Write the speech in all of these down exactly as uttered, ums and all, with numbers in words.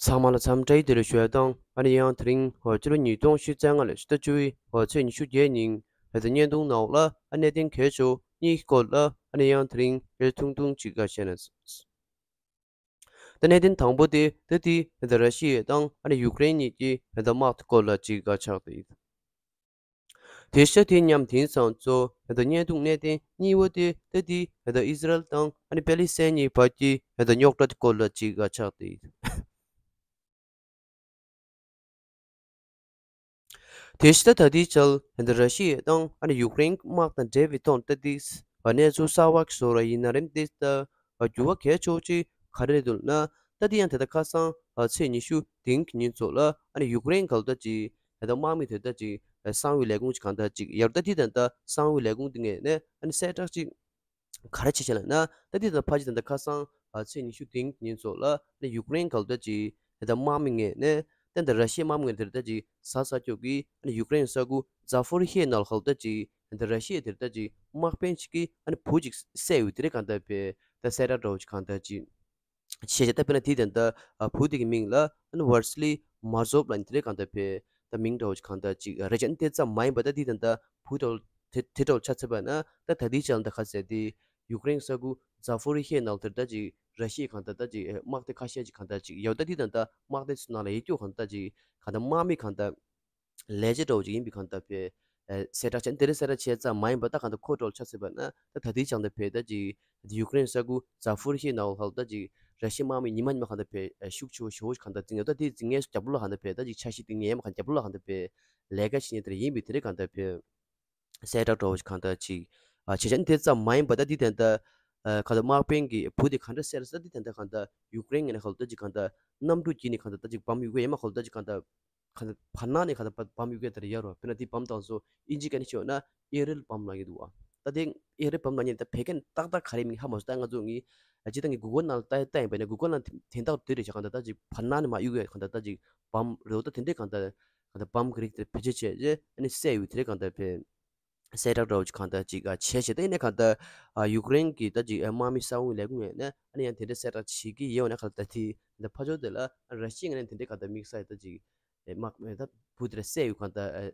ཚང་མ་ལ་འཚམས་འདྲི་བདེ་ལེགས་ཞུ་ཡ་དང་ཨ་ནི་ཡང་དེ་རིང་ཕྱི་ལོ་ཉིས་སྟོང་ཉི་ཤུ་རྩ་ལྔ་ལོའི་ཕྱི་ཟླ་བཅུ་པའི་ཚེས་ཉི་ཤུ་བརྒྱད་ཉིན་ང་ཚོ་བརྙན་ཐུང་ནང་ལ་ཨ་གནད་དོན་གལ་ཆེ་བ་གཉིས་ཀྱི་སྐོར་ལ་ཨ་ནི་ཡང་དེ་རིང་ཐུང་ཐུང་ཅིག་བཤད་ན། ད་གནད་དོན་དང་པོ་དེ་ད་དེ་ད་ར་ཤི་ཡ་དང་ཨ་ནི་ཡུཀ་རེན་གཉིས་ཀྱི་ད་དམག་དེ་སྐོར་ལ་ཅིག་ཆགས་ཏེ། དེ་ཤ་དེ་མཉམ་དེང་སང་ཚོ་ད་བརྙན་ཐུང་གནད་དོན་གཉིས་པ་དེ་ད་དེ་ད་ཨི་ཟི་རལ་དང་ཨ་ནི་པེ་ལི་སི་ཐན་གཉིས་བར་གྱི་ད་རྙོག་དྲ་དེ་སྐོར་ལ་ཅིག་ཆགས་ཏེ། དེ་ཕྱི་ད་ལྟའི་ཆར་ད་ར་ཤི་ཡ་དང་ཨ་ནི་ཡུཀ་རེན་དམག་དང་འབྲེལ་བའི་ཐོག་ད་ལྟའི་གནས་ཚུལ་གསར་བ་ཞིག་བཟོ་ར་ཡིན་ན་རེད་དེ་ད་འགྱུར་བ་གལ་ཆེ་ཅིག་ག་རེ་འདུག་ན་ད་དེ་ཡང་དེ་ད་ཁ་སང་ཚེས་ཉི་ཤུ་དེ་རིང་གི་ཉིན་ཚོ་ལ་ཨ་ནི་ཡུཀ་རེན་གལ་ད་ཅིག་ད་དམག་མི་དེ་ད་ཅིག་གསང་བའི་ལས་ཁུངས་ཅིག་གང་ད་ཅིག་ཡར་ད་དེ་ད་ད་གསང་བའི་ལས་ཁུངས་དེ་ངས་ནས་ཨ་ནི་གསལ་བསྒྲགས་ཅིག་ག་རེ་བྱས་བྱས་ལབ་ན་ད་འདི་དང་ཕ་ཇི་དང་ད་ཁ་སང་ཨ་ཚེས་ཉི་ཤུ་དེ་རིང་ཉིན་ཚོ་ལ་ནི་ཡུཀ་རེན་གལ་ད་ཅིག་ད་དམག་མི་ངས་ནས་ད་ད་ར་ཤི་ཡའི་དམག་མི་ངས་དེར་ད་ཅིག་ཟ་ས་ཁྱོད་ཀྱིས་ནི་ཡུཀ་རེན་ས་ཁུལ་ཛ་ཕོ་རི་ཤི་ཡའི་ནང་ལ་གལ་ད་ཅིག་ད་ར་ཤི་ཡའི་དེར་ད་ཅིག་དམག་དཔོན་ཅིག་གིས་ཨ་ནི་བུ་ཅིག་བསད་ཡོད་དེ་རེད་གང་ད་བས་ད་གསལ་བསྒྲགས་འདྲ་བོ་ཅིག་གང་ད་ཅིག་བྱས་བྱས་ད་དཔེར་ན་དེའི་དོན་དུ་ཨ་བུ་དེ་གི་མིང་ལ་ཨ་ནི་ཝར་སི་ལི་མར་ཛོབ་ལ་ནི་དེ་རེད་གང་ལྟར་བས་ད་མིང་འདྲ་བོ་ཅིག་གང་ལྟར་ཅིག་རེད་ཅེ་ནི་དེ་ཙམ་མ་ཡིན་པ་ད་དེའི་དོན་དུ་བུ་འདྲ་བོ་དེ་དེ་འདྲ་བོ་ཆ་ཚད་པ་ན་ད་ད་དེའི་ཆ་ལ་ད་ག་ཟེར་དེ་ཡུཀ་རེན་ས་ཁུལ་ཛ་ཕོ་རི་ཤི་ཡའི་ནང་དེར་ད་ཅིག་ར་ཤི་ཡའི་གང་ལྟར་ད་ཅིག་དམག་དེ་ཁ་ཤས་ཅིག་གང་ལྟར་ཅིག་ཡོད་ད་དེའི་དོན་དུ་དམག་དེ་ཚོ་ནང་ལ་ཡོད་རྒྱུ་གང་ལྟར་ཅིག་གང་ལྟར་དམག་མི་གང་ལྟར། ལས་བྱེད་འདྲ་བོ་ཅིག་ཡིན་པའི་གང་ལྟར་བས། ཨེ་གསལ་བསྒྲགས་བྱས་དེ་རིང་གསལ་བསྒྲགས་བྱས་ཙམ་མ་ཡིན་པ་ད་གང་ལྟར་ཁོ་འདྲ་བོ་ཆ་ཚུད་པ་ན་ད་ད་ལྟའི་ཆ་ལ་བས་ད་ཅིག་ཡུཀ་རེན་ས་ཁུལ་ཛ་ཕོ་རི་ཤི་ནང་ལ་ད་ཅིག་ར་ཤི་ཡའི་དམག་མི་ཉི་མ་ཉི་མ་གང་ལྟར་བས་ཤུགས་ཆེ་བོ་ཞེ་བོ་ཞིག་གང་ལྟར་འཛིང་ཡོད་ད་དེ་འཛིང་ངེས་སུ་རྒྱབ་ལོགས་ལ་གང་ལྟར་བས་ད་ཅིག་ཆ་ཤས་དེ་ངེས་མ་གང་རྒྱབ་ལོགས་ལ་གང་ལྟར་བས་ལས་ཀ་བྱེད་མཁན་དེ་འདྲ་ཡིན་པའི་དེ་རིང་གང་ལྟར་བས། གསལ་བསྒྲགས་འདྲ་བོ་ཞིག་གང་ལྟར་ཅིག་ཨ་བྱས་ཙང་དེ་ཙམ་མ་ཡིན་པ་ད་འདི་དེ་ལྟར་ཨ་གང་ལྟར་དམག་དཔོན་གྱི་བུ་དེ་ག་འདྲ་བསད་རེད་ཟེར་འདི་དེ་ལྟར་གང་ལྟར་ཡུཀ་རེན་ངོས་ནས་གང་ལྟར་ཅིག་གང་ལྟར་གནམ་གྲུ་བརྒྱུད་ནས་གང་ལྟར་ད་ཅིག་བམ་གཡུག་གི་ཡོད་མ་གང་ལྟར་ཅིག་གང་ལྟར་གང་ལྟར་བར་སྣང་ནས་གང་ལྟར་བམ་གཡུག་གི་དེར་ཡར་རོ་དཔེར་ན་དེ་བམ་དང་སོ་ཨིན་ཇི་སྐད་ནས་ཤོད་ན་ཨེ་རིལ་བམ་ལབ་ཀྱི་འདུག་བ། ད་དེ་ཨེ་རིལ་བམ་ལབ་མཁན་ད་བོད་སྐད་ཏག་ཏག་ག་རེ་མིན་ཧ་མ་སོང་ད་ང་ཚོ་ངས་ཨ་ཅི་ད་ངས་གུ་གལ་ནང་ལ་ལྟ་ལྟ་ཡིན་པ་ཡིན་ན་གུ་གལ་ནང་དེ་དག་དེ་རེད་བྱ་གང་ལྟར་ད་ཅིག་བར་སྣང་ནས་མ་གཡུག་གི་གང་ལྟར་ད་ཅིག་བམ་རེད་འོ་ད་དེ་འདྲས་གང་ལྟར། ད་བམ་གྱི་རིགས་དེ་བེད་སྤྱོད་བྱས་རྗེས་ཨ་ནི་བསད་ཡོད་དེ་རེད་གང་ལྟར་བས། གསལ་བསྒྲགས་འདྲ་བོ་ཅིག་གང་ལྟར་ཅིག་ཨ་བྱས་བྱས་ད་ཡིན་ན་གང་ལྟར་ཨ་ཡུཀ་རེན་གྱི་ད་ཅིག་ཨ་དམག་མི་ས་ཁུལ་ལས་ཁུངས་ཡིན་ན་ཨ་ནི་ཡང་དེ་འདྲའི་གསལ་བསྒྲགས་བྱེད་ཀྱི་ཡོད་ན་གང་ལྟར་དེ་ད་ཕ་ཕྱོགས་དེ་ལ་ཨ་ར་ཤི་ཡ་ངོས་ནས་དེ་འདྲའི་གང་ལྟར་དམིགས་བསལ་ད་ཅིག་ཨེ་དམག་མི་ད་བུ་དེ་འདྲ་བསད་ཡོད་གང་ལྟར་ཨེ་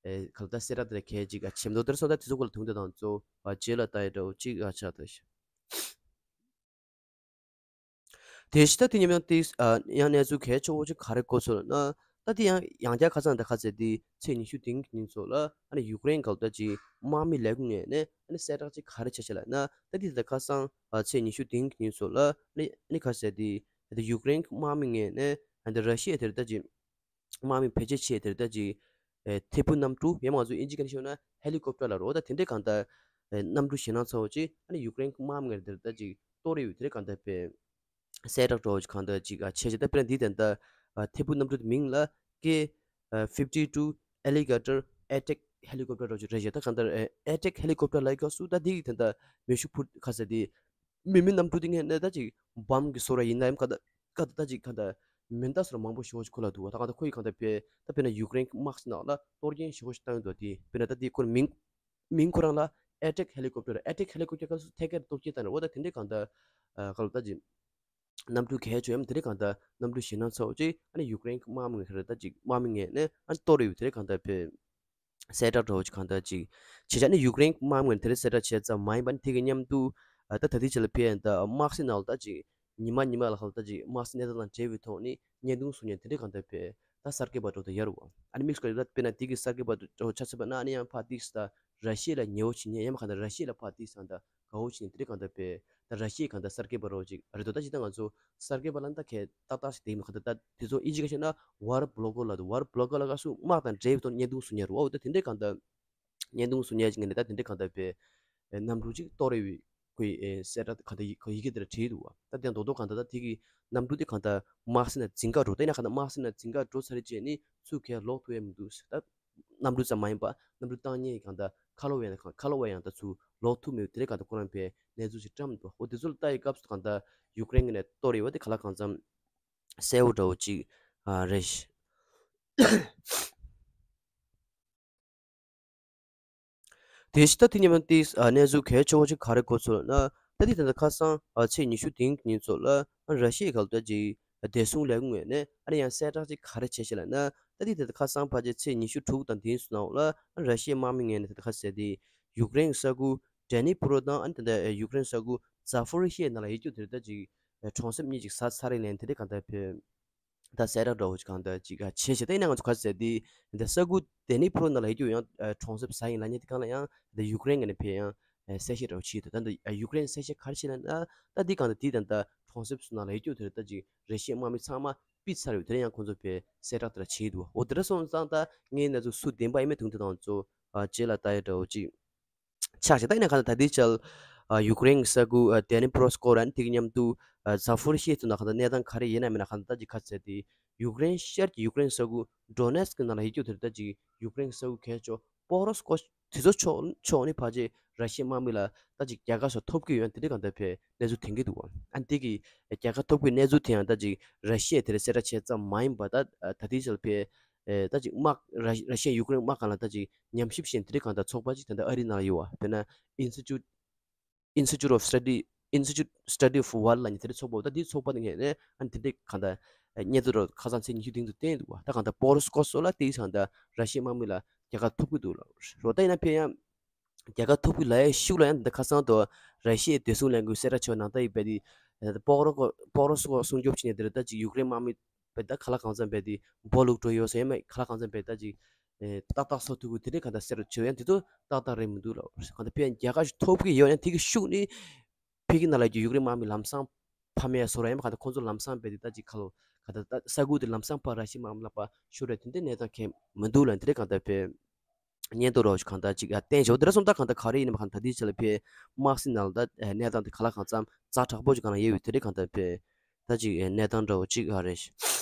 ཨེ་གང་ལྟར་གསལ་བསྒྲགས་དེ་འདྲ་གལ་ཅིག་ཨ་བྱེད་མདོག་དེར་སོང་ད་དེ་ཚོ་སྐོར་ལ་དུང་དེ་དང་གཙོ་བོ་ཨ་རྗེས་ལ་ལྟ་ཡི་འདྲ་བོ་ཅིག་ཨ་ཆགས་ད་ཤི། དེ་ཕྱི་ད་དེ་ཉམས་ཡང་ཏིས་ཨ་ཡང་གནས་ཚུལ་གལ་ཆེ་བོ་ཅིག་ག་རེ་གོ་སོང་ལབ་ན། ད་དེ་ཡང་ཡང་བསྐྱར་ཁ་སང་ད་ཁ་ཚེ་དེ་ཚེས་ཉི་ཤུ་དེ་རིང་གི་ཉིན་ཚོ་ལ་ཨ་ནི་ཡུཀ་རེན་གལ་ད་ཅིག་དམག་མི་ལས་ཁུངས་ངོས་ནས་ཨ་ནི་གསལ་བསྒྲགས་ཅིག་ག་རེ་བྱས་བྱས་ལབ་ན། ད་དེ་ད་ཁ་སང་ཨ་ཚེས་ཉི་ཤུ་དེ་རིང་གི་ཉིན་ཚོ་ལ་ཨ་ནི་ཨ་ནི་ཁ་ཚེ་དེ་ད་ཡུཀ་རེན་དམག་མི་ངོས་ནས་ཨ་ནི་ར་ཤི་ཡ་དེར་ད་ཅིག་དམག་མི་བེད་སྤྱོད་བྱས་དེར་ད་ཅིག་ཨེ་ཐེ་བུ་གནམ་གྲུ་ཡང་ང་ཚོ་ཨིན་ཇི་སྐད་ནས་ཤོད་ན་ཧེ་ལི་ཀོབ་ཊར་ལ་རོ་ད་དེ་འདྲའི་གང་ལྟར་ཨེ་གནམ་གྲུ་ཞེད་སྣང་ཚ་བོ་ཅིག་ཨ་ནི་ཡུཀ་རེན་དམག་མི་ངོས་དེར་ད་ཅིག་གཏོར་ཡོད་དེ་འདྲའི་གང་ལྟར་བས་གསལ་བསྒྲགས་འདྲ་བོ་ཅིག་གང་ལྟར་ཅིག་ཨ་བྱས་བྱས་ད་དཔེར་ན་འདི་དེ་ལྟར་ཨ་ཐེ་བུ་གནམ་གྲུ་དེ་མིང་ལ་ཀེ་ཨ་ཕིབ་ཊི་ཊུ་Alligator Attack Helicopter་འདྲ་བོ་ཅིག་རེད་བྱས་ད་གང་ལྟར་ཨེ་Attack Helicopter་ལབ་སྐབས་སུ་ད་འདི་གི་དེ་ལྟར་མེ་ཤུགས་འཕུར་ཁ་ཟེར་དེ། མི་མི་གནམ་གྲུ་དེ་ངས་ནས་ད་ཅིག་བམ་གྱི་བཟོ་ར་ཡིན་ན་ཡང་ཁ་ད་ཁ་ད་ད་ཅིག་ཁ་ད་མེ་མདའ་བཟོ་ར་མང་པོ་ཞེ་པོ་ཞིག་ཁོ་ལ་འདུག་བ། ད་གང་ལྟར་ཁོ་ཡི་གང་ལྟར་བས་ད་དཔེར་ན་ཡུཀ་རེན་གྱི་དམག་སྤྱི་ནང་ལ་གཏོར་སྐྱོན་ཞེ་པོ་ཞིག་བཏང་ཡོད་འདུག་དེ་དཔེར་ན་ད་དེ་ཁོ་མིང་མིང་ཁོ་རང་ལ་Attack Helicopter Attack Helicopter་སྐབས་སུ་ཐད་ཀར་གཏོར་སྐྱོན་བཏང་ར་འོ་ད་དེ་འདྲའི་གང་ལྟར་ཁ་ལ་ད་ཅིག་གནམ་གྲུ་གལ་ཆེ་ཡང་དེ་འདྲའི་གང་ལྟར་གནམ་གྲུ་ཞེད་སྣང་ཚ་བོ་ཅིག་ཨ་ནི་ཡུཀ་རེན་གྱི་དམག་མི་ཁ་ར་ད་ཅིག་དམག་མི་ངོས་ནས་ཨ་ནི་གཏོར་ཡོད་དེ་འདྲའི་གང་ལྟར་བས། གསལ་བསྒྲགས་འདྲ་བོ་ཅིག་གང་ལྟར་ཅིག་བྱས་བྱས་ནས་ཡུཀ་རེན་དམག་མིས་དེ་འདྲ་གསལ་བསྒྲགས་བྱས་ཙམ་མ་ཡིན་པ་ནི་དེ་གི་མཉམ་དུ་ཨ་ད་ད་ལྟའི་ཆ་ལ་ཕེབས་ཡ་ད་དམག་སྲིད་ནང་ལ་ད་ཅིག་ཉི་མ་ཉི་མ་ལ་ཧ་ལ་ད་ཅིག་དམག་སྲིད་གནས་སྟངས་དང་འབྲེལ་བའི་ཐོག་ནས་བརྙན་ཐུང་བཟོ་མཁན་དེ་འདྲ་གང་ལྟར་ཕེབས་ད་གསར་འགོད་པ་འདྲ་བོ་ད་ཡར་བ་ཨ་ནི་དམིགས་སུ་བཀར་ཡོད་ད་དཔེར་ན་དེ་གི་གསར་འགོད་པ་འདྲ་བོ་ཆ་མཚོན་པ་ན་ཨ་ནི་ཡང་ཕར་ཏིག་ས་ད་ར་ཤི་ཡ་ལ་ཉེ་བོ་བྱེད་མཁན་ཡང་མ་གང་ལྟར་ར་ཤི་ཡ་ལ་ཕར་ཏིག་ས་ད་དགའ་བོ་བྱེད་མཁན་དེ་འདྲ་གང་ལྟར་ཕེབས། ད་ར་ཤི་ཡའི་གང་ལྟར་གསར་འགོད་པ་རོ་ཅིག་རེད་དོ། ད་ཅི་ད་ང་ཚོ་གསར་འགོད་པ་ལ་ད་གལ་ཏག་ཏག་ཞིག་དེ་མི་གང་ལྟར་ད་དེ་ཚོ་ཨིན་ཇི་སྐད་ཤོད་ན་War Blogger་ལ་འདུག War Blogger་ལ་ག་སུ་དམག་དང་འབྲེལ་བའི་ཐོག་བརྙན་ཐུང་བཟོ་མཁན་རོ་ཨོ་ད་དེ་འདྲའི་གང་ལྟར་བརྙན་ཐུང་བཟོ་མཁན་ཅིག་ངས་ནས་ད་དེ་འདྲའི་གང་ལྟར་བས་གནམ་གྲུ་ཅིག་གཏོར་རེ་བའི་ཁོའི་གསལ་བསྒྲགས་གང་ལྟར་ཡི་གེ་དེ་ལ་བྲིས་འདུག་བ། ད་དེ་རྡོག་རྡོག་གང་ལྟར་ད་དེ་གི་གནམ་གྲུ་དེ་གང་ལྟར་དམག་སྲིད་ནང་འཛིན་ག་འགྲོ་ད་ཡིན་ན་གང་ལྟར་དམག་སྲིད་ནང་འཛིན་ག་འགྲོ་ཚར་རྗེས་ནི་ཚུར་གས་ལོག་ཐུབ་ཡ་མི་འདུག་ད། གནམ་གྲུ་ཙམ་མ་ཡིན་པ་གནམ་གྲུ་བཏང་མཁན་གང་ལྟར་ཁ་ལོ་བའི་ཡང་ཁ་ལོ་བའི་ཡང་ད་ཚུར་ལོག་ཐུབ་མེད་དེ་རེད་གང་ལྟར་ཁོ་རང་པའི་གནས་ཚུལ་ཞིག་བཀྲམ་འདུག་འོ་དེ་ཚོ་ལ་ལྟ་ཡི་སྐབས་སུ་གང་ལྟར་ཡུཀ་རེན་གྱི་ནས་གཏོར་ཡོད་པ་དེ་ག་ལ་གང་འཚམ་གསལ་བོ་འདྲ་བོ་ཅིག་ཨ་རེད། དེ་ཕྱི་ད་དེ་ཉིན་མ་ཏིས་ཨ་གནས་ཚུལ་གལ་ཆེ་བོ་ཅིག་ག་རེ་གོ་ཚོད་ན་ད་དེ་ད་ལྟ་ཁ་སང་ཨ་ཚེས་ཉི་ཤུ་དེ་རིང་གི་ཉིན་ཚོ་ལ་ཨ་ར་ཤི་ཡའི་གལ་ཏེ་ཅིག་ བདེ་སྲུང་ལས་ཁུངས་ངོས་ནས་ཨ་ནི་ཡང་གསལ་བསྒྲགས་ཅིག་ག་རེ་བྱས་ཤག་ལབ་ན། ད་དེ་དེ་ཁ་སང་ཕལ་ཆེར་ཚེས་ཉི་ཤུ་དྲུག་དང་བདུན་ཙམ་ནང་ལ་ཨ་ར་ཤི་ཡའི་དམག་མི་ངོས་ནས་དེ་ཁ་ཟེར་དེ་ཡུཀ་རེན་ས་ཁུལ་ཌེ་ནི་པྲོ་དང་ཨ་ནི་དེ་འདྲ་ཡུཀ་རེན་ས་ཁུལ་ཛ་ཕོ་རི་ཤི་ཡའི་ནང་ལ་ཡོད་རྒྱུ་དེ་འདྲ་ཅིག་གྲོང་གསེབ་གཉིས་ཅིག་ཟ་ཚར་རེད་ལན་དེ་འདྲ་གང་ལྟར་བོད། ད་གསལ་བསྒྲགས་འདྲ་བོ་ཅིག་གང་ལྟར་ཅིག་བྱས་བྱས་ད་ཡིན་ན་ང་ཚོ་ག་ཟེར་དེ་འདི་ས་ཁུལ་ཌེ་ནི་པྲོ་ནང་ལ་ཡོད་རྒྱུ་ཡང་གྲོང་གསེབ་ཟ་ཡིན་ལབ་མཁན་དེ་གང་ལ་ཡང་འདི་ཡུཀ་རེན་ངོས་ནས་ཕེ་ཡང་གསལ་བཤད་འདྲ་བོ་བྱས་འདུག་ད་འདི་ཡུཀ་རེན་གསལ་བཤད་ག་རེ་བྱས་ན་ན་ད་འདི་གང་ལྟར་འདི་ད་ལྟ་གྲོང་གསེབ་སུ་ནང་ལ་ཡོད་རྒྱུ་དེ་ད་ཅིག་ར་ཤི་ཡའི་དམག་མི་ཚང་མ་ཕུད་ཚར་ཡོད་དེ་ཡང་ཁོང་ཚོ་ཕེ་གསལ་བསྒྲགས་དེ་འདྲ་བྱས་འདུག་འོ་དེ་འདྲ་སོང་ཙང་ད་ངས་ན་ཚོ་སུ་བདེན་པ་ཡིན་མིན་དུང་དེ་དང་ཚོ་རྗེས་ལ་ལྟ་ཡ་འདྲ་བོ་ཅིག་ཆགས་ཤིང་། ད་ཡིན་ན་གང་ལྟར་ད་ལྟའི་ཆར་ཡུཀ་རེན་གྱི་ས་ཁུལ་ཌེ་ནི་པྲོ་སྐོར་ཨ་ནི་དེ་གི་མཉམ་དུ་ཛ་ཕོ་རི་ཤི་ཡའི་ནང་གང་ལྟར་གནས་སྟངས་ག་རེ་ཡིན་ན་མིན་ན་གང་ལྟར་ད་ཅིག་ཁ་གསལ་ཏེ་ཡུཀ་རེན་ཤར་གྱི་ཡུཀ་རེན་ས་ཁུལ་ཌོ་ནེ་སི་ཀི་ནང་ལ་ཡོད་རྒྱུ་དེར་ད་ཅིག་ཡུཀ་རེན་ས་ཁུལ་གལ་ཆེ་པོ་རོ་སྐོ་དེ་ཚོ་ཕྱོགས་ཕྱོགས་ནི་ཕལ་ཆེར་ར་ཤི་ཡའི་དམག་མི་ལ་ད་ཅིག་རྒྱལ་ཁ་སོགས་ཐོབ་ཀྱི་ཡོད་དེ་འདྲ་གང་ལྟར་ཕེ་གནས་ཚུལ་ཐོན་གྱི་འདུག་ཨ་ནི་དེ་གི་རྒྱལ་ཁ་ཐོབ་ཀྱི་གནས་ཚུལ་དེ་ཡང་ད་ཅིག་ར་ཤི་ཡས་དེར་གསལ་བསྒྲགས་བྱས་ཙམ་མ་ཡིན་པ་ད་ད་ལྟའི་ཆར་ཕེ་ཨེ་ད་ཅིག་དམག་ར་ར་ཤི་ཡ་ཡུཀ་རེན་དམག་སྒང་ལ་ད་ཅིག་ཉམས་ཞིབ་བྱེད་དེ་འདྲ་གང་ལྟར་ཚོགས་པ་ཅིག་ད་ལྟ་ཨ་རི་ནང་ལ་ཡོད་པ་དཔེར་ན་Institute Institute of Study Institute Study of War ལབ་མཁན་དེ་འདྲ་ཚོགས་པ་ད་འདིའི་ཚོགས་པ་དེ་ངོས་ནས་ཨ་ནི་དེ་འདྲ་གང་ལྟར་སྙན་ཐོ་རོ་ཁ་སང་ཚེས་ཉི་ཤུ་སྟེང་དུ་བསྟན་འདུག་བ། ད་གང་ལྟར་པོ་རོ་སྐོ་སོགས་ལ་དེའི་གང་ལྟར་ར་ཤི་ཡའི་དམག་མི་ལ་རྒྱལ་ཁ་ཐོབ་ཀྱི་འདུག་ལ་རོ། ད་ཡིན་ན་ཕེ་ཡང་རྒྱལ་ཁ་ཐོབ་ཀྱི་ལ་ཡའི་ཤུགས་ལ་ཡང་འདི་ཁ་སང་དུ་ར་ཤི་ཡའི་བདེ་སྲུང་ལས་ཁུངས་གསལ་བསྒྲགས་བྱས་པ་ནང་ལྟར་ཡིན་པ་དེ་པོ་རོ་སྐོ་པོ་རོ་སྐོ་སྲུང་སྐྱོབ་བྱས་ནས་འདིར་ད་ཅིག་ཡུཀ་རེན་དམག་མི་བས་ད་ག་ལ་གང་འཚམ་བས་དེ་སྦོ་ལུག་འགྲོ་ཡོད་ཟེར་ཡང་མེད། ག་ལ་གང་འཚམ་བས་ད་ཅིག་ཨེ་ཏག་ཏག་སོ་ཐུག་གི་དེ་འདྲའི་གང་ལྟར་གསལ་བར་བྱོས་ཡང་དེ་ཚོ་ཏག་ཏག་རེད་མི་འདུག་ལ། གང་ལྟར་ཕེ་ཡང་རྒྱལ་ཁ་ཞིག་ཐོབ་ཀྱི་ཡོད་ཡང་དེ་གི་ཤུགས་ནི་ཕ་གི་ནང་ལ་གི་ཡུཀ་རེན་དམག་མི་ལམ་སང་ཕམ་ཡ་བཟོ་ར་ཡང་མེད། གང་ལྟར་ཁོང་ཚོ་ལམ་སང་བས་དེ་ད་ཅིག་ཁ་ལོ་གང་ལྟར་ད་ས་ཁུལ་དེ་ལམ་སང་ཕར་ར་ཤི་དམག་མི་ལ་ཕར་ཤོར་ར་དེ་འདྲའི་གནས་སྟངས་གང་མི་འདུག་ལ། དེ་འདྲའི་གང་ལྟར་ཕེ་སྙན་ཐོ་རོ་ཞིག་གང་ལྟར་ཅིག་བསྟན་བྱས། འོ་དེ་འདྲ་སོང་ད་གང་ལྟར་ག་རེ་ཡིན་ནམ་གང་ལྟར་དེའི་ཆ་ལ་ཕེ་དམག་སྲིད་ནང་ལ་ད་གནས་སྟངས་དེ་ག་ལ་གང་འཚམ་ཛ་དྲག་པོ་ཞིག་གང་ལ་ཡོད་པའི་དེ་འདྲའི་གང་ལྟར་ཕེ་ད་ཅིག་གནས་སྟངས་འདྲ་བོ་ཅིག་ཨ་རེད།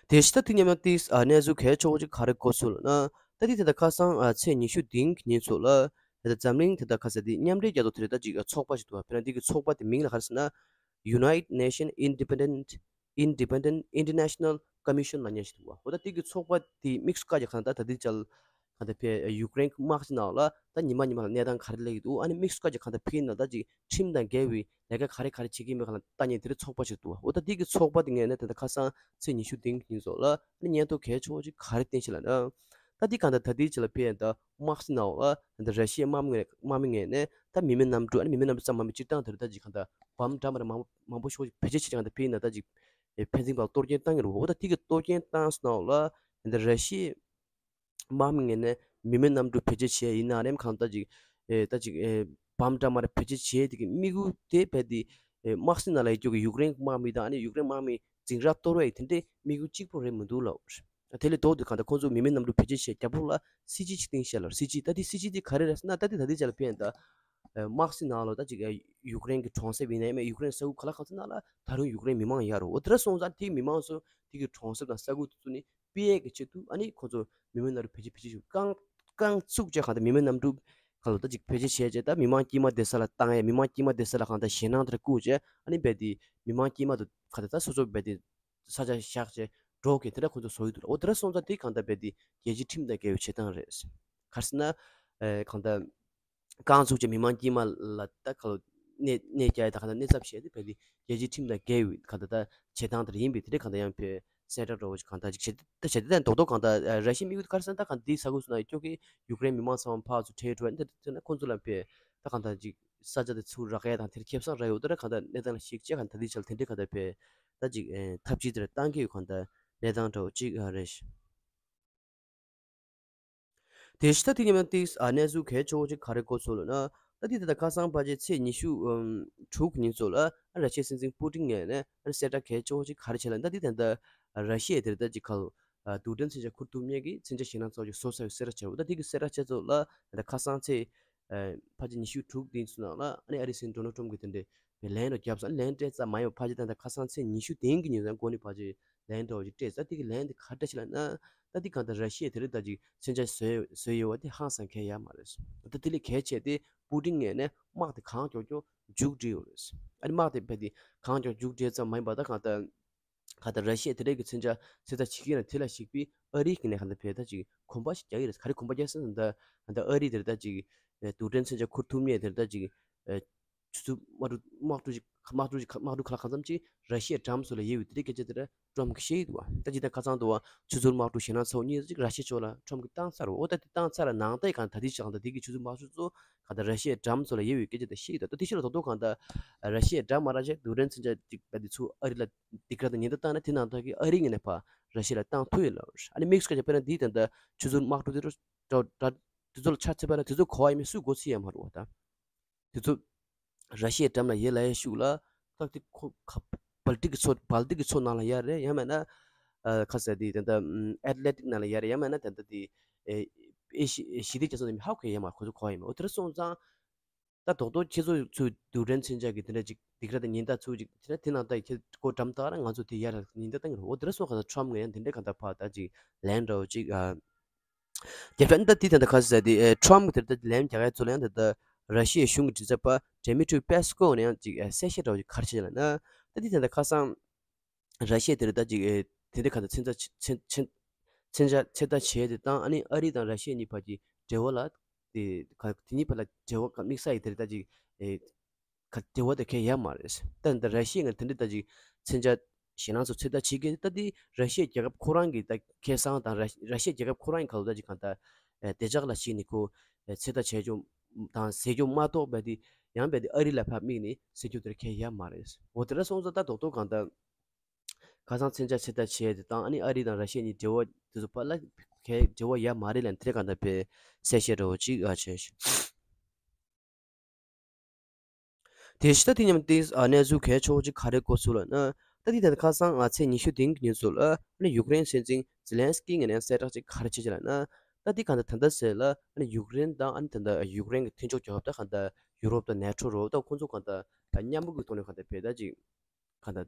དེ་ཕྱི་ད་དེ་མཉམ་ཡང་ཏིས་ཨ་གནས་ཚུལ་གལ་ཆེ་བོ་ཅིག་ག་རེ་གོ་སོང་ལབ་ན། ད་དེ་དེ་ད་ཁ་སང་ཨ་ཚེས་ཉི་ཤུ་བདུན་གྱི་ཉིན་ཚོ་ལ་དེ་ད་འཛམ་གླིང་དེ་ད་ཁ་ས་དེ་མཉམ་འབྲེལ་རྒྱལ་ཚོགས་དེ་རེད། ད་ཅིག་ཨ་ཚོགས་པ་ཞིག་འདུག་བ། དཔེར་ན་དེ་གི་ཚོགས་པ་དེ་མིང་ལ་ག་རེ་ཟེར་ན་United Nation Independent Independent International Commission ལབ་མཁན་ཞིག་འདུག་བ། འོ་ད་དེ་གི་ཚོགས་པ་དེ་དམིགས་སུ་བཀར་གྱི་གང་ལྟར་ད་དེ་ཅལ་གང་ལྟར་ཕེ་ཡུཀ་རེན་དམག་སྤྱི་ནང་ལ་ད་ཉི་མ་ཉི་མ་ལ་གནས་སྟངས་ག་རེ་སླེབས་ཀྱི་འདུག་ཨ་ནི་དམིགས་སུ་བཀར་གྱི་གང་ལྟར་ཕེ་ནང་ད་ཅིག་ཁྲིམས་དང་འགལ་བའི་ལས་ཀ་ག་རེ་ག་རེ་བྱེད་ཀྱི་མེད་གང་ལ་ལྟ་མཁན་དེ་རིགས་ཚོགས་པ་ཞིག་འདུག་བ། འོ་ད་དེ་གི་ཚོགས་པ་དེ་ངོས་ནས་ད་ལྟ་ཁ་སང་ཚེས་ཉི་ཤུ་བདུན་གྱི་ཉིན་ཚོ་ལ་ཨ་ནི་སྙན་ཐོ་གལ་ཆེ་བོ་ཅིག་ག་རེ་བསྟན་ཤག་ལབ་ན། ད་དེ་གང་ལྟར་ད་དེ་ཅི་ལ་ཕེ་ཡང་ད་དམག་སྤྱི་ནང་ལ་ད་ར་ཤི་ཡའི་དམག་མི་དམག་མི་ངོས་ནས་ད་མི་མེད་གནམ་གྲུ་ཨ་ནི་མི་མེད་གནམ་གྲུ་ཙམ་མ་མི་སྤྱིར་བཏང་དེ་རིགས་ད་ཅིག་གང་ལྟར་བམ་འདྲ་མ་རེད་མང་མང་པོ་ཤོག་ཅིག་བེད་སྤྱོད་བྱེད་ཀྱི་གང་ལྟར་ཕེ་ཡིན་ན་ད་ཅིག་ཨེ་ཕན་ཚུན་བར་གཏོར་སྐྱོན་བཏང་གི་རེད། འོ་ད་དེ་གི་གཏོར་སྐྱོན་བཏང་སོང་ལ་འདི་ར་ཤི་ཡའི་དམག་མི་ངོས་ནས་མི་མེད་གནམ་གྲུ་བེད་སྤྱོད་བྱས་ཡིན་ན་རེམ་གང་ལྟར་ཅིག་ཨེ་ད་ཅིག་ཨེ་བམ་འདྲ་མ་རེ་བེད་སྤྱོད་བྱས་དེ་གི་དམིགས་ཡུལ་དེ་རྦད་དེ་ཨེ་དམག་སྲིད་ནང་ལ་ཡོད་རྒྱུ་གི་ཡུཀ་རེན་དམག་མི་དང་ཨ་ནི་ཡུཀ་རེན་དམག་མི་འཛིང་རགས་གཏོར་བའི་དེ་འདྲའི་དམིགས་ཡུལ་གཅིག་པོ་རེད་མི་འདུག་ལབ། དེ་ལས་ལྡོག་སྟེ་གང་ལྟར་ཁོང་ཚོ་མི་མེད་གནམ་གྲུ་བེད་སྤྱོད་བྱས་རྒྱབ་ལོགས་ལ་སྲིད་ཇུས་ཅིག་བཏིང་བཞག་ལབ། སྲིད་ཇུས་ད་དེ་སྲིད་ཇུས་དེ་ག་རེ་རེད་ཟེར་ན་ད་དེ་ད་དེ་ཅི་ལ་ཕན་ད། དམག་སྲིད་ནང་ལ་ད་ཅིག་ཡུཀ་རེན་གྱི་གྲོང་གསེབ་ཡིན་ན་ཡང་མེད་ཡུཀ་རེན་ས་ཁུལ་ག་ལ་གང་ཚོད་ནང་ལ་ད་རུང་ཡུཀ་རེན་མི་མང་ཡོད་རེད། འོ་དེ་འདྲ་སོང་ཙང་དེ་མི་མང་ཚོ་དེ་གི་གྲོང་གསེབ་དང་ས་ཁུལ་དེ་ཚོ་ནི་སྤེལ་ཡས་ཀྱི་ཆེད་དུ་ཨ་ནི་ཁོང་ཚོ་མི་མེད་གནམ་གྲུ་བེད་སྤྱོད་བེད་སྤྱོད་ཞུ་རྐང་རྐང་བཙུགས་བྱས་གང་ལྟར་མི་མེད་གནམ་གྲུ་གང་ལ་ད་ཅིག་བེད་སྤྱོད་བྱས་བྱས་ད་མི་མང་དཀྱིལ་མ་བསྡད་ས་ལ་བཏང་ཡས་མི་མང་དཀྱིལ་མ་བསྡད་ས་ལ་གང་ལྟར་ཞེད་སྣང་དེ་འདྲ་བསྐུར་བྱས་ཨ་ནི་རྦད་དེ་མི་མང་དཀྱིལ་མ་དུ་གང་ལྟར་ད་སོ་སོ་རྦད་དེ་ས་ཆ་བཞག་བྱས་འགྲོ་གི་དེ་འདྲ་ཁོང་ཚོ་བཟོ་ཡི་འདུག་ལ། འོ་དེ་འདྲ་སོང་ཙང་དེ་གང་ལྟར་རྦད་དེ་རྒྱལ་སྤྱིའི་ཁྲིམས་དང་འགལ་བའི་བྱེད་སྟངས་རེད། ག་རེ་ཟེར་ན་ཨེ་གང་ལྟར། རྐང་བཙུགས་བྱས་མི་མང་དཀྱིལ་མ་ལ་ད་ག་ལོ་གནས་གནས་རྒྱ་ཡི་ད་ག་ད་གནས་ཚབ་བྱས་ཏེ་བས་ཏེ་རྒྱལ་སྤྱིའི་ཁྲིམས་དང་འགལ་བའི་ག་ད་ད་བྱེད་སྟངས་དེ་ཡིན་པས་དེ་འདྲ་ག་ད་ཡང་བས་གསལ་བསྒྲགས་འདྲ་བོ་ཞིག་གང་ད་ཅིག་བྱེད་ད་བྱེད་དེ་རྡོག་རྡོག་གང་ད་ར་ཤི་མི་གུ་ག་རེ་ཟེར་ན་ད་གང་འདི་ས་ཁུལ་སུ་ན་ཡོད་ཀྱོ་གི་ཡུཀ་རེན་མི་མང་ཚང་མ་ཕར་ཚུར་ཁྲལ་འགྲོ་ཡ་འདི་འདྲ་ན་ཁོང་ཚོ་ལ་བས་ད་གང་ད་ཅིག་ས་ཆ་དེ་ཚུར་རག་ཡ་དང་དེར་ཁེ་བཟང་རག་ཡོད་ད་ར་གང་ད་གནས་སྟངས་ལ་ཞིག་བྱས་གང་ད་འདི་ཆ་ལ་དེ་འདྲ་གང་ད་བས་ད་ཅིག་ཐབས་ཇུས་དེར་བཏང་གི་ཡོད་གང་ད་གནས་སྟངས་འདྲ་བོ་ཅིག་རེད། དེ་ཕྱི་ད་དེ་ཉམས་ཏིག་ཨ་གནས་ཚུལ་གལ་ཆེ་བོ་ཅིག་ག་རེ་གོ་སོང་ལབ་ན། ད་དེ་ད་ལྟ་ཁ་སང་ཕལ་ཆེར་ཚེས་ཉི་ཤུ་དྲུག་ཉིན་ཚོ་ལ་ཨ་ར་ཤི་ཡའི་སྲིད་འཛིན་པུ་ཏིན་ངོས་ནས་ཨ་གསལ་བསྒྲགས་གལ་ཆེ་བོ་ཅིག་ག་རེ་བྱས་ལབ་ན། ད་དེ་ད་ལྟ་ར་ཤི་ཡ་དེར་ད་ཅིག་ཁ་ལོ་རྡུལ་ཕྲན་མཚོན་ཆ་ཁུར་ཐུབ་མཁན་གྱི་མཚོན་ཆ་ཞེད་སྣང་ཚ་བོ་ཅིག་བཟོ་ཚར་བའི་གསལ་བསྒྲགས་བྱས་འདུག་ད་དེ་གི་གསལ་བསྒྲགས་བྱས་ཚོ་ལ་ད་ལྟ་ཁ་སང་ཚེས་ཕལ་ཆེར་ཉི་ཤུ་དྲུག་དེ་ཚོ་ནང་ལ་ཨ་ནི་ཨ་རིའི་སྲིད་འཛིན་ཌོ་ནལ་ཊམ་གྱིས་དེ་འདྲའི་ལན་རེ་བརྒྱབ་ཙང་ལན་སྤྲད་ཙམ་མ་ཡིན་པར་ཕལ་ཆེར་ད་ལྟ་ཁ་སང་ཚེས་ཉི་ཤུ་དེ་གི་ཉིན་ཙང་འགོ་ནས་ཕལ་ཆེར་ལན་འདྲ་བོ་ཞིག་སྤྲད་ཙང་དེ་གི་ལན་དེ་ག་འདྲ་ཞིག་ལབ་ན། ད་དེ་གང་ལྟར་ར་ཤི་ཡས་དེ་རིང་ད་ཅིག་མཚོན་ཆ་བཟོས་བཟོས་ཡོད་པ་དེ་ཧང་སང་གལ་ཡོད་མ་རེད། ད་དེ་ལས་གལ་ཆེ་དེ་པུ་ཏིན་ངོས་ནས་དམག་དེ་གང་མགྱོགས་མགྱོགས་མཇུག་སྒྲིལ་ཡོད་རེད། ཨ་ནི་དམག་དེ་རྦད་དེ་གང་མགྱོགས་མཇུག་སྒྲིལ་ཙམ་མ་ཡིན་པར་ད་གང་ལྟར་གང་ལྟར་ར་ཤི་ཡས་དེ་རིང་གི་མཚོན་ཆ་ཚོད་ལྟ་བྱེད་ཀྱི་ཡིན་ན་དེ་ལ་གཞིགས་པའི་ཨ་རིའི་ངོས་ནས་གང་ལྟར་བས་ད་ཅིག་གོམ་པ་ཞིག་རྒྱག་གི་རེད། ག་རེ་གོམ་པ་རྒྱག་ཟེར་ན་ད་གང་ལྟར་ཨ་རི་དེར་ད་ཅིག་རྡུལ་ཕྲན་མཚོན་ཆ་ཁུར་ཐུབ་མཁན་དེར་ད་ཅིག་ཆུ་ཚོད་དམག་གྲུ་དམག་གྲུ་ཞིག་ དམག་གྲུ་ཞིག་དམག་གྲུ་ཁ་ལག་གང་འཚམ་ཅིག་ར་ཤི་ཡའི་འགྲམ་སོགས་ལ་ཡོད་པའི་དེ་འདྲའི་སྐད་ཆ་དེ་འདྲ་ཊམ་གྱིས་བཤད་ཀྱི་འདུག་བ། ད་ཅི་ད་ཁ་སང་དུ་བ་ཆུ་ཚོད་དམག་གྲུ་ཞེད་སྣང་ཚ་བོ་གཉིས་ཅིག་ར་ཤི་ཡ་ཕྱོགས་ལ་ཊམ་གྱིས་བཏང་ཚར་བ། འོ་ད་དེ་བཏང་ཚར་ལ་ནང་ལྟ་ཡི་གང་ད་དེ་ཅི་གང་ད་དེ་གི་ཆུ་ཚོད་དམག་གྲུ་ཚོ་གང་ད་ར་ཤི་ཡའི་འགྲམ་སོགས་ལ་ཡོད་པའི་སྐད་ཆ་དེ་བཤད་ཀྱི་འདུག་ད་དེ་ཕྱིར་ལ་རྡོག་རྡོག་གང་ད་ར་ཤི་ཡའི་འགྲམ་མ་ར་ཤི་ཡའི་རྡུལ་ཕྲན་མཚོན་ཆ་ཅིག་ད་དེ་ཚོ་ཨ་རི་ལ་སྡིགས་ར་དང་ཉེན་བརྡ་བཏང་ན་དེ་ནང་ལྟ་གི་ཨ་རི་ངོས་ནས་ཕར་ར་ཤི་ཡ་ལ་བཏང་ཐུབ་ཡོད་ལ། ཨ་ནི་དམིགས་སུ་བཀར་བྱས་དཔེར་ན་འདི་ད་ལྟ་ཆུ་ཚོད་དམག་གྲུ་དེ་ཚོ་འདྲ་འདྲ་དེ་ཚོ་ལ་ཆ་ཚད་པ་ན་དེ་ཚོ་གོ་བ་ཡིན་མིན་སུས་གོ་ཚོད་ཡོད་མ་རེད་བ། ད་དེ་ཚོ་ར་ཤི་ཡའི་འགྲམ་ལ་ཡོད་ལབ་ཡ་ཤུགས་ལ་ཁག་དེ་ཁོ་ཁ་བལ་ཏིག་གི་མཚོ་བལ་ཏིག་གི་མཚོ་ནང་ལ་ཡོད་རེད། ཡང་མིན་ན་ཨ་ཁ་ཟེར་དེ་ད་ལྟ་ཨམ་ཨེཊ་ལན་ཊིག་ནང་ལ་ཡོད་རེད། ཡང་མིན་ན་ད་ལྟ་དེ་ཨེ་ཨེ་ཤི་ཨེ་ཞི་བདེ་རྒྱ་མཚོ་ནང་ཧ་གོ་ཡོད་མ་རེད། ཁོ་ཚོ་གོ་བ་ཡོད་མ་རེད། འོ་དེ་འདྲ་སོང་ཙང་ད་རྡོག་རྡོག་ཁྱེད་ཚོ་ཚོས་རྡུལ་ཕྲན་མཚོན་ཆ་གི་དེ་འདྲ་ཅིག་སྡིགས་ར་དང་ཉེན་བརྡ་ཚུར་ཅིག་དེ་འདྲ་དེ་ནང་ལྟ་ཡི་ཁྱེད་ཁོ་འགྲམ་ལྟ་ར་ང་ཚོ་དེ་ཡར་ཉེན་བརྡ་བཏང་གི་རེད། འོ་དེ་འདྲ་སོང་ཁ་ད་ཊམ་གི་ཡང་དེ་འདྲ་གང་ལྟར་ཕར་ད་ཅིག་ལན་འདྲ་བོ་ཅིག་ཨ། རྒྱབ་ཕྱོགས་ད་དེ་ད་ལྟ་ཁ་ཟེར་དེ་ཨེ་ཊམ་གི་དེ་ལྟ་ལན་རྒྱག་ཡ་ཚོ་ལ་ཡང་ད་ལྟ་ར་ཤི་ཡའི་གཞུང་གི་མགྲིན་ཚབ་པ་ཌེ་མི་ཊི་རི་པེ་སི་ཀོ་ནས་ཡང་ཅིག་ཨེ་གསལ་བཤད་འདྲ་བོ་ཅིག་ག་རེ་བྱས་ལབ་ན། ད་དེ་ད་ལྟ་ཁ་སང་ར་ཤི་ཡ་དེ་རེད་ད་ཅིག་ཨེ་དེ་འདྲ་ག་ད་མཚོན་ཆ་མཚོན་མཚོན་མཚོན་ཆ་ཚོད་ལྟ་བྱས་དེ་དང་ཨ་ནི་ཨ་རི་དང་ར་ཤི་ཡ་གཉིས་བར་གྱི་འབྲེལ་བ་ལ་དེ་ག་དེ་གཉིས་བར་ལ་འབྲེལ་བ་ག་དམིགས་བསལ་ཡི་དེ་རེད་ད་ཅིག་ཨེ་ག་འབྲེལ་བ་དེ་གང་ཡང་ཡོད་མ་རེད། ད་ད་ར་ཤི་ཡ་ང་དེ་འདྲ་ད་ཅིག་མཚོན་ཆ་ཞེད་སྣང་ཚོ་ཚོད་ལྟ་བྱེད་ཀྱི་ད་དེ་ར་ཤི་ཡའི་རྒྱལ་ཁབ་ཁོ་རང་གི་ད་ཁེ་བཟང་དང་ར་ར་ཤི་ཡའི་རྒྱལ་ཁབ་ཁོ་རང་གི་ཁ་ལོ་ད་ཅིག་གང་ལྟར་ཨེ་བདེ་འཇགས་ལ་གཞིགས་ནས་ཁོ་ཨེ་ཚོད་ལྟ་བྱས་རྒྱུ་དང་ཟེར་རྒྱུ་མ་གཏོགས་པ་དེ་ཡང་བས་དེ་ཨ་རི་ལ་ཕར་དམིགས་ནས་ཟེར་རྒྱུ་དེ་གང་ཡང་ཡོད་མ་རེད། འོ་དེ་འདྲ་སོང་ཙང་ད་རྡོག་རྡོག་གང་ལྟར་ཁ་སང་མཚོན་ཆ་ཚོད་ལྟ་བྱས་དེ་དང་ཨ་ནི་ཨ་རི་དང་ར་ཤི་ཡ་གཉིས་འབྲེལ་བ་དེ་ཚོ་བར་ལ་གང་འབྲེལ་བ་ཡོད་མ་རེད་ལབ་དེ་གང་ལྟར་དཔེ་གསལ་བཤད་འདྲ་བོ་ཅིག་ཨ་བྱས་ཤག་དེ་ཕྱི་ད་དེ་མཉམ་དེ་ཨ་གནས་ཚུལ་གལ་ཆེ་བོ་ཅིག་ག་རེ་གོ་སོང་ལབ་ན། ད་དེ་ད་ལྟ་ཁ་སང་ཨ་ཚེས་ཉི་ཤུ་དེ་རིང་གི་ཉིན་ཚོ་ལ་ཨ་ནི་ཡུཀ་རེན་སྲིད་འཛིན་ཛེ་ལན་སི་ཀི་ངོས་ནས་གསལ་བསྒྲགས་ཅིག་ག་རེ་བྱས་ཅིག་ལབ་ན། ད་དེ་གང་ལྟར་ད་ལྟ་ཟེར་ལ་ཨ་ནི་ཡུཀ་རེན་དང་ཨ་ནི་ད་ལྟ་ཡུཀ་རེན་གྱི་མཐུན་ཕྱོགས་རྒྱལ་ཁབ་ད་གང་ལྟར་ཡུ་རོབ་དང་ནེ་ཊོ་རོ་ད་ཁོང་ཚོ་གང་ལྟར་མཉམ་པོ་གི་ཐོག་ནས་གང་ལྟར་བས་ད་ཅིག་གང་ལྟར་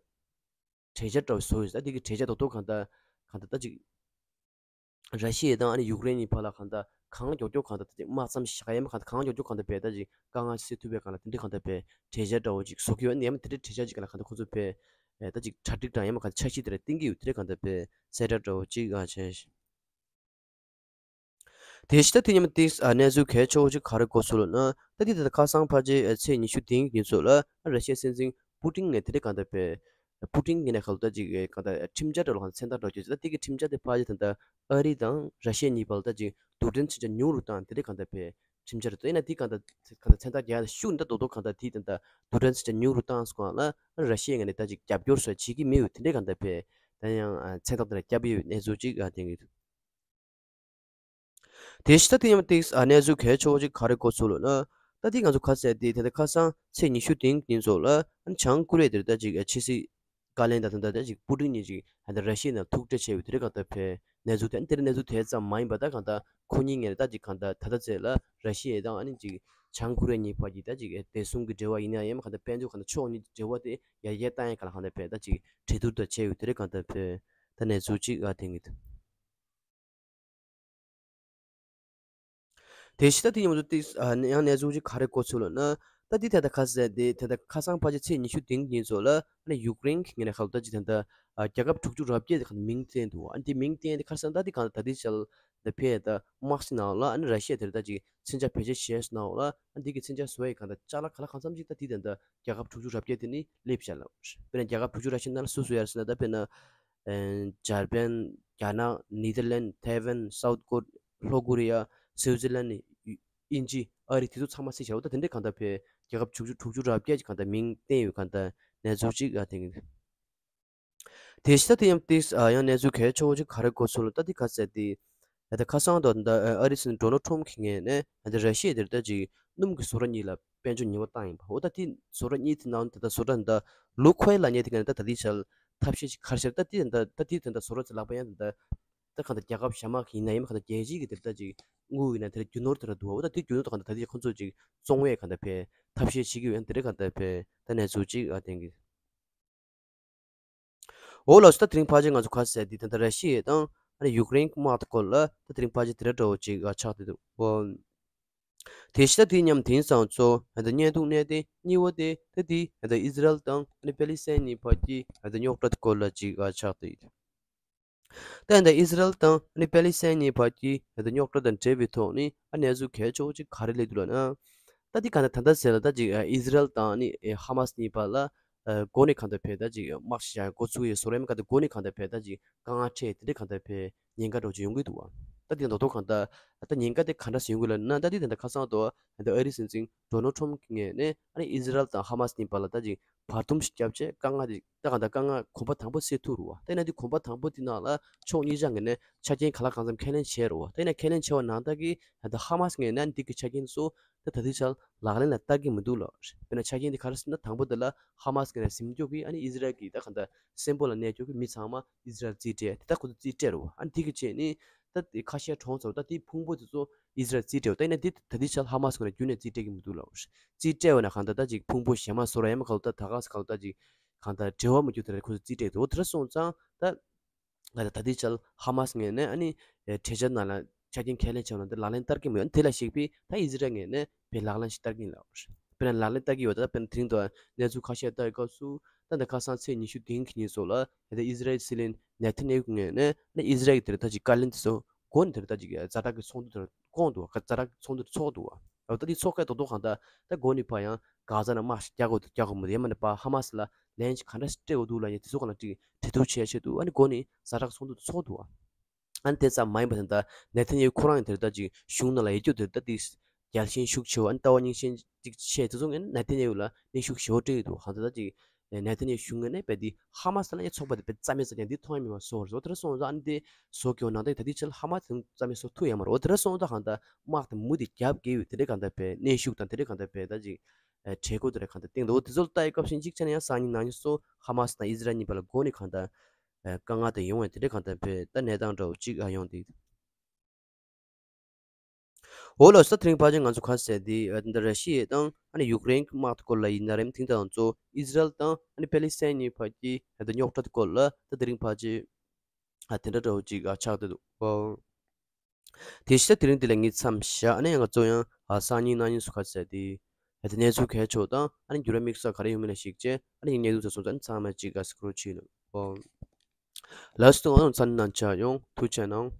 གྲོས་འཆར་འདྲ་བོ་བཟོ་ཡོད། ད་དེ་གི་གྲོས་འཆར་རྡོག་རྡོག་གང་ལྟར་གང་ལྟར་ད་ཅིག་ར་ཤི་ཡ་དང་ཨ་ནི་ཡུཀ་རེན་གཉིས་བར་ལ་གང་ལྟར་གང་མགྱོགས་མགྱོགས་གང་ལྟར་ད་ཅིག་དམག་མཚམས་བཞག་ཡ་མ་གང་ལྟར་གང་མགྱོགས་མགྱོགས་གང་ལྟར་བས་ད་ཅིག་དཀའ་ངལ་སེལ་ཐུབ་པའི་གང་ལ་དེ་འདྲའི་གང་ལྟར་བས་གྲོས་འཆར་འདྲ་བོ་ཅིག་བཟོ་གི་ཡོད། ཨ་ནི་ཡ་མ་དེ་འདྲའི་གྲོས་འཆར་ཅིག་གང་ལ་གང་ལྟར་ཁོང་ཚོ་བས་ད་ཅིག་གྲ་སྒྲིག་དང་ཡ་མ་གང་ལྟར་འཆར་གཞི་དེ་འདྲ་བཏིང་གི་ཡོད། དེ་འདྲའི་གང་ལྟར་བས་གསལ་བསྒྲགས་འདྲ་བོ་ཅིག་ཨ་བྱས། དེ་ཕྱི་ད་དེ་མཉམ་དེ་ཨ་གནས་ཚུལ་གལ་ཆེ་བོ་ཅིག་ག་རེ་གོ་སོང་ལབ་ན། ད་དེ་ད་ལྟ་ཁ་སང་ཕལ་ཆེར་ཨ་ཚེས་ཉི་ཤུ་དེ་རིང་གི་ཉིན་ཚོ་ལ་ཨ་ར་ཤི་ཡའི་སྲིད་འཛིན་པུ་ཏིན་ངས་དེ་འདྲའི་གང་ལྟར་བས་པུ་ཏིན་ངོས་ནས་ཁ་ལོ་ད་ཅིག་ཨེ་གང་ལྟར་ཁྲིམས་འཆར་འདྲ་བོ་གང་ལྟར་མཚན་རྟགས་འདྲ་བོ་བརྒྱབ་ཅིག་ད་དེ་གི་ཁྲིམས་འཆར་དེ་ཕལ་ཆེར་ད་ལྟ་ཨ་རི་དང་ར་ཤི་ཡ་གཉིས་བར་ལ་ད་ཅིག་རྡུལ་ཕྲན་མཚོན་ཆ་ཉུང་རུ་བཏང་དེ་འདྲའི་གང་ལྟར་བས་ཁྲིམས་འཆར་རེད། ཡིན་ན་དེ་གང་ལྟར་གང་ལྟར་མཚན་རྟགས་རྒྱག་ཡ་ཤུགས་ནི་ད་རྡོག་རྡོག་གང་ལྟར་དེ་ད་ལྟ་རྡུལ་ཕྲན་མཚོན་ཆ་ཉུང་རུ་བཏང་སོང་ལ་ཨ་ར་ཤི་ཡ་ངོས་ནས་ད་ཅིག་རྒྱབ་སྐྱོར་སོགས་བྱེད་ཀྱི་མེད་པ་དེ་འདྲའི་གང་ལྟར་བས་ད་ཡང་ཨ་མཚན་རྟགས་དེ་འདྲ་བརྒྱབ་ཡོད་གནས་ཚུལ་ཅིག་ཨ་བསྟན་གྱི་འདུག་དེ་ཕྱི་ད་དེ་མཉམ་དེ་ཨ་གནས་ཚུལ་གལ་ཆེ་བོ་ཅིག་ག་རེ་གོ་སོང་ལབ་ན། ད་དེ་ང་ཚོ་ཁ་གསལ་དེ་ད་ལྟ་ཁ་སང་ཚེས་ཉི་ཤུ་དེ་རིང་གི་ཉིན་ཚོ་ལ་ཨ་ནི་བྱང་ཀོ་རི་ཡ་དེར་ད་ཅིག་ཕྱི་སྲིད་བཀའ་བློན་དང་ད་ལྟ་ད་ཅིག་པུ་ཏིན་གཉིས་ཅིག་ད་ལྟ་ར་ཤི་ཡ་ནང་ཐུག་འཕྲད་བྱས་ཡོད་དེ་རེད། གང་ལྟར་བས་གནས་ཚུལ་དེ་ཨ་ནི་དེ་རིང་གནས་ཚུལ་དེ་ཙམ་མ་ཡིན་པ་ད་གང་ལྟར་ཁོ་གཉིས་ངོས་ནས་ད་ཅིག་གང་ལྟར་ད་ལྟ་ཚེ་ལ་ར་ཤི་ཡ་དང་ཨ་ནི་ཅིག་བྱང་ཀོ་རི་ཡ་གཉིས་བར་གྱི་ད་ཅིག་བདེ་སྲུང་གི་འབྲེལ་བ་ཡིན་ན་ཡང་མ་གང་ལྟར་དཔལ་འབྱོར་གང་ལྟར་ཕྱོགས་གཉིས་འབྲེལ་བ་དེ་ཡར་རྒྱས་བཏང་ཡ་གང་ལ་གང་ལྟར་བས་ད་ཅིག་གྲོས་བསྡུར་དང་བྱས་ཡོད་དེ་རེད། གང་ལྟར་བས་ད་གནས་ཚུལ་ཅིག་ཨ་བསྟན་གྱི་འདུག་དེ་ཕྱི་ད་དེ་ཉིན་མོ་ཚོ་ཏིག་ཨ་ཡང་གནས་ཚུལ་ཅིག་ག་རེ་གོ་ཚུལ་ལ་ན། ད་དེ་ད་ལྟ་ཁ་གསལ་དེ་ད་ལྟ་ཁ་སང་ཕལ་ཆེར་ཚེས་ཉི་ཤུ་དེ་ཉིན་ཚོ་ལ་ཨ་ནི་ཡུཀ་རེན་གྱི་ངོས་ནས་ཁ་ལོ་ད་ཅིག་ད་ལྟ་ཨ་རྒྱལ་ཁབ་དྲུག་ཅུ་རེ་བརྒྱད་དེ་ག་མིང་བསྟན་འདུག་ཨ་ནི་དེ་མིང་བསྟན་དེ་ཁ་སང་ད་དེ་གང་ད་དེ་ཆ་ལ་ད་ཕེ་ད་དམག་སྲིད་ནང་ལ་ཨ་ནི་ར་ཤི་ཡ་དེར་ད་ཅིག་མཚོན་ཆ་བེད་སྤྱོད་བྱས་སོང་ན་འོ་ལ་ཨ་ནི་དེ་གི་མཚོན་ཆ་བཟོ་ཡི་གང་ད་ཅ་ལག་ག་ལ་གང་འཚམ་ཅིག་ད་དེ་ད་ལྟ་རྒྱལ་ཁབ་དྲུག་ཅུ་རེ་བརྒྱད་དེ་ནི་སླེབས་བཞག་ལ། དཔེར་ན་རྒྱལ་ཁབ་དྲུག་ཅུ་རེ་བཞི་ནང་ལ་སུ་སུ་ཡོད་ཟེར་ན་ད་དཔེར་ན། ཨེ་འཇར་པན། རྒྱ་ནག། ནེ་དར་ལན། ཐའེ་ཝན། སའུ་ཐི་ཀོ། ལྷོ་ཀོ་རི་ཡ། སུའུ་ཙི་ལན། དབྱིན་ཇི། ཨ་རི་དེ་ཚོ་ཚང་མ་བསྲེས་བྱས་འོ་ད་དེ་འདྲའི་གང་ལྟར་བས་རྒྱལ་ཁབ་དྲུག་ཅུ་དྲུག་ཅུ་རེ་བརྒྱད་ཀྱི་གང་ལྟར་མིང་བསྟན་ཡོད་གང་ལྟར་གནས་ཚུལ་ཅིག་ཨ་དེང་གི། དེ་ཕྱི་ད་དེ་ཡང་ཏིག་ཨ་ཡང་གནས་ཚུལ་གལ་ཆེ་བོ་ཅིག་ག་རེ་གོ་སོང་ལ་ད་དེ་ག་ཟེར་ཏེ། ད་ལྟ་ཁ་སང་དུ་ད་ཨ་རི་སྲིད་འཛིན་ཌོ་ནལ་ཊམ་གྱི་ངོས་ནས་ད་ལྟ་ར་ཤི་ཡ་དེར་ད་ཅིག་སྣུམ་གྱི་བཟོ་གྲྭ་གཉིས་ལ་དཔལ་འབྱོར་ཉེས་པ་བཏང་ཡིན་པ། འོ་ད་དེ་བཟོ་གྲྭ་གཉིས་དེ་ནང་ད་ལྟ་བཟོ་གྲྭ་འདི་ལུ་ཁུ་ཝེལ་ལབ་མཁན་དེ་ག་ནས་ད་ད་ལྟའི་ཆར་ཐབས་ཤེས་ཅིག་ག་རེ་བྱས་ད་དེ་ད་ད་དེ་ད་ལྟ་བཟོ་གྲྭ་ཅིག་ལག་པ་ཡང་ད་ད་ད་གང་ལྟར་རྒྱལ་ཁབ་གཞན་མ་གི་ཡིན་ན་ཡང་གང་ལྟར་རྒྱལ་སྤྱིའི་གི་དེ་ལྟ་ཅིག་དངུལ་ཡིན་ན་དེ་རྒྱུ་ནོར་དེ་ར་འདུག་འོ་ད་དེ་རྒྱུ་ནོར་དེ་གང་ལྟར་ད་དེ་ཁོང་ཚོ་ཅིག་བཙོང་བའི་གང་ལྟར་བས་ཐབས་ཤེས་བྱེད་ཀྱི་ཡོད་དེ་རེད། གང་ལྟར་བས་ད་གནས་ཚུལ་ཅིག་ཨ་བསྟན་གི། འོ་ལགས་སོ། ད་དེ་རིང་ཕལ་ཆེར་ང་ཚོ་ག་ཟེར་དེ་ད་ལྟ་ར་ཤི་ཡ་དང་ཨ་ནི་ཡུཀ་རེན་གྱི་དམག་དེ་སྐོར་ལ་ད་དེ་རིང་ཕལ་ཆེར་དེ་འདྲ་འདྲ་བོ་ཅིག་ཨ་ཆགས་བསྡད་འདུག་འོ། དེ་ཕྱི་ད་དེ་མཉམ་དེང་སང་ཚོ་ཨ་ད་བརྙན་ཐུང་གནད་དོན་གཉིས་པ་དེ་ད་དེ་ཨ་ད་ཨི་ཟི་རལ་དང་ཨ་ནི་པེ་ལི་སི་ཐན་གཉིས་བར་གྱི་ཨ་ད་རྙོག་དྲ་དེ་སྐོར་ལ་ཅིག་ཨ་ཆགས་བསྡད་ཡོད། ད་ཨ་ད་ཨི་ཟི་རལ་དང་ཨ་ནི་པེ་ལི་སི་ཐན་གཉིས་བར་གྱི་ཨ་ད་རྙོག་དྲ་དང་འབྲེལ་བའི་ཐོག་ནས་ཨ་གནས་ཚུལ་གལ་ཆེ་བོ་ཅིག་ག་རེ་སླེབས་འདུག་ལབ་ན། ད་དེ་ག་ད་ད་ད་ཟེར་ལ་ད་ཅིག་ཨ་ཨི་ཟི་རལ་དང་ཨ་ནི་ཧ་མ་སི་གཉིས་བར་ལ་ ཨ་འགོ་ནས་གང་ལྟར་བས་ད་ཅིག་དམག་ཞིག་བཞག་འགོ་ཚུགས་ཡས་བཟོ་ར་མི་ག་ད་འགོ་ནས་གང་ལྟར་བས་ད་ཅིག་དཀའ་ངལ་འཕྲད་དེ་འདྲ་གང་ལྟར་བས་ཉེན་ཁ་འདྲ་ཅིག་ཡོང་གི་འདུག་བ། ད་དེ་ད་དོ་གང་ལྟར་ད་ཉེན་ཁ་དེ་ག་འདྲ་ཞིག་ཡོང་གི་ལབ་ན། ད་དེ་ད་ལྟ་ཁ་སང་དུ་ད་ཨ་རིའི་སྲིད་འཛིན་ཌོ་ནལ་ཊམ་གྱི་ངོས་ནས་ཨ་ནི་ཨི་ཟི་རལ་དང་ཧ་མ་སི་གཉིས་བར་ལ་ད་ཅིག་བར་འདུམ་ཞིག་བརྒྱབ་བྱས་དཀའ་ངལ་དེ་ད་གང་ལྟར་དཀའ་ངལ་གོམ་པ་དང་པོ་སེལ་ཐུབ་རེད་བ། ད་ཡིན་ན་དེ་གོམ་པ་དང་པོ་དེ་ནང་ལ་ཕྱོགས་གཉིས་ཆ་ངོས་ནས་ཆ་རྐྱེན་ག་ལ་གང་འཚམ་ཁས་ལེན་བྱས་རེད་བ། ད་ཡིན་ན་ཁས་ལེན་བྱས་པ་ནང་ལྟར་གྱི་ད་ཧ་མ་སི་ངོས་ནས་འདི་གི་ཆ་རྐྱེན་ཚོ་ད་ད་ལྟའི་ཆར་ལག་ལེན་ལ་བསྟར་གྱི་མི་འདུག་ལབ། དཔེར་ན་ཆ་རྐྱེན་དེ་ག་རེ་ཟེར་ན། དང་པོ་དེ་ལ་ཧ་མ་སི་ངོས་ནས་ཟིན་སྐྱོབ་ཀྱིས་ཨ་ནི་ཨི་ཟི་རལ་གྱི་ད་གང་ལྟར་གསོན་པོ་ལ་གནས་སྐྱོབ་ཀྱི་མི་ཚང་མ་ཨི་ཟི་རལ་རྩིས་སྤྲད་དེ། ད་ཁོ་ཚོ་རྩིས་སྤྲད་རེད་བ། ཨ་ནི་དེ་གི་རྗེས་ནས་ད་དེ་ཁ་ཤས་གྲོངས་ཚར་བ། ད་དེའི་ཕུང་པོ་དེ་ཚོ་ཨི་ཟི་རལ་རྩིས་སྤྲད་བ། ད་ཡིན་ན་དེ་ད་ལྟའི་ཆར་ཧ་མ་སི་ངོས་ནས་རྒྱུན་ནས་རྩིས་སྤྲད་ཀྱི་མི་འདུག་ལབ། རྩིས་སྤྲད་པ་ན་གང་ལྟར་ད་ཅིག་ཕུང་པོ་གཞན་མ་བཟོ་ར་ཡ་མ་ག་ལ་ད་ད་ག་ས་ག་ལ་ད་ཅིག་གང་ལྟར་འབྲེལ་བ་མ་རྒྱུ་དེ་འདྲ་ཁོ་ཚོ་རྩིས་སྤྲད་འདུག། དེ་འདྲ་སོང་ཙང་ད། ད་ལྟ་ད་ལྟའི་ཆར་ཧ་མ་སི་ངོས་ནས་ཨ་ནི་ཨེ་གྲོས་འཆར་ནང་ལ་ཆ་རྐྱེན་ཁས་ལེན་བྱས་པ་ནང་དེ་ལག་ལེན་བསྟར་གྱི་མི་ཡོད། དེ་ལ་གཞིགས་པས་ད་ཨི་ཟི་རལ་ངོས་ནས་དཔེ་ལག་ལེན་ཞིག་བསྟར་གྱི་ཡིན་ལབ། དཔེར་ན་ལག་ལེན་བསྟར་གྱི་ཡོད། ད་དཔེར་ན་དེ་རིང་དུ་གནས་ཚུལ་ཁ་ཤས་ལྟ་ཡི་སྐབས་སུ་ད་ལྟ་ཁ་སང་ཚེས་ཉི་ཤུ་རྩ་བདུན་གྱི་ཉིན་སོགས་ལ་ད་ལྟ་ཨི་ཟི་རལ་སྲིད་བློན་ནེ་ཐན་ཡ་ཧུ་ངོས་ནས་ཨ་ནི་ཨི་ཟི་རལ་གྱི་དེར་ད་ཅིག་བཀའ་ལན་དེ་ཚོ་འགོ་ནས་དེར་ད་ཅིག་ཛ་དྲག་གི་ཚོགས་འདུ་དེར་བསྐོངས་འདུག་བ། ཛ་དྲག་གི་ཚོགས་འདུ་དེ་ཚོགས་འདུག་བ། འོ་ད་དེ་ཚོགས་སྐབས་ཏོག་ཏོག་གང་ལྟར་ད་འགོ་ནས་ཕར་ཡང་གྷ་ཛ་ནང་དམག་ཞིག་རྒྱག་དགོས་འདུག་རྒྱག་དགོས་མི་འདུག་ཡང་མིན་ན་ཕར་ཧ་མ་སི་ལ་ལན་ཞིག་ག་འདྲ་ཞིག་སྤྲད་དགོས་འདུག་ལབ་མཁན་དེ་ཚོ་སྒང་ལ་ཅིག་གྲོས་བསྡུར་བྱེད་ཆེད་དུ་ཨ་ནི་འགོ་ནས་ཛ་དྲག་ཚོགས་འདུ་དེ་ཚོགས་འདུག་བ། ཨ་ནི་དེ་ཙམ་མ་ཡིན་པ་དེ་ད་ནེ་ཐན་ཡ་ཧུ་ཁོ་རང་ཡང་དེར་ད་ཅིག་གཞུང་ནང་ལ་ཡོད་རྒྱུ་དེར་ད་དེ་རྒྱལ་ཞེན་ཤུགས་ཆེ་བ། ཨ་ནི་ལྟ་བ་རྙིང་ཞེན་ཅིག་བྱས། དེ་ཚོ་ངས་ནེ་ཐན་ཡ་ཧུ་ལ་གནོན་ཤུགས་ཞེ་པོ་སྤྲད་ཀྱི་འདུག། གང་ལྟར་ད་ཅིག་ནེ་ཐན་ཡ་ཧུ་གཞུང་ངོས་ནས་རྦད་དེ་ཧ་མ་སི་ལ་ཡང་ཚོགས་པ་དེ་རྦད་རྩ་མེད་བཟོ་རྒྱུ་འདི་མཐོང་ཡ་མེད་པ་བཟོ་བ་རེད། འོ་དེ་འདྲ་སོང་ཙང་ཨ་ནི་དེ་བཟོ་གི་ཡོད་ནང་ད་ད་ལྟའི་ཆར་ཧ་མ་སི་དེ་རྩ་མེད་བཟོ་ཐུབ་ཡ་མ་རེད། འོ་དེ་འདྲ་སོང་ཙང་གང་ལྟར་དམག་དེ་མུ་མཐུད་རྒྱབ་ཀྱི་ཡོད། དེ་འདྲ་གང་ལྟར་རྦད་གནོན་ཤུགས་དང་དེ་འདྲ་གང་ལྟར་རྦད་ད་ཅིག་ཨ་གྲོས་འགོ་དེ་འདྲ་གང་ལྟར་བཏིང་འདུག། འོ་དེ་ཚོ་ལ་ལྟ་ཡི་སྐབས་ཤིག་གཅིག་བྱས་ན་ཡང་སང་ཉིན་གནངས་ཉིན་སོགས་ཧ་མ་སི་དང་ཨི་ཟི་རལ་གཉིས་བར་ལ་འགོ་ནས་གང་ལྟར་ཨ་དཀའ་ངལ་དེ་ཡོང་བས། དེ་འདྲ་གང་ལྟར་རྦད་ད་གནས་སྟངས་འདྲ་བོ་གཅིག་ཨ་ཡོང་དེ། འོ་ལགས་སོ། དེ་རིང་ཕལ་ཆེར་ང་ཚོ་ག་རེ་ཟེར་དེ་ཨ་འདི་ར་ཤི་ཡ་དང་ཨ་ནི་ཡུཀ་རེན་གྱི་དམག་དེ་སྐོར་ལ་ཡིན་ན་རེད། དེང་དང་ཚོ་ཨི་ཟི་རལ་དང་ཨ་ནི་པེ་ལི་སི་ཐན་གཉིས་བར་གྱི་ཨ་ད་རྙོག་དྲ་དེ་སྐོར་ལ་ད་དེ་རིང་ཕལ་ཆེར་ཨ་དེ་འདྲ་འདྲ་བོ་ཅིག་ཨ་ཆགས་བསྡད་འདུག། ཨོ། དེ་བཞིན་ད་དེ་རིང་འདི་ལ་ངས་མཚམས་བཞག། ཨ་ནི་ང་ཚོ་ཡང་ཨ་སང་ཉིན་གནངས་ཉིན་སུ་ག་རེ་ཟེར་དེ་ཨ་ད་གནས་ཚུལ་གལ་ཆེ་བ་དང་ཨ་ནི་འགྱུར་བ་དམིགས་བསལ་ག་རེ་ཡོང་མིན་ལ་གཞིགས་བྱས་ཨ་ནི་ངས་གནས་ཚུལ་ཚོ་སོང་ཙང་ཚང་མ་ཅིག་ཨ་སི་ཀྲོལ་བྱེད་ནོ། ཨོ། ལགས་སོ། ང་ཚོ་མཚམས་ནང་ཆ་ཡོང་། ཐུགས་རྗེ་གནང་།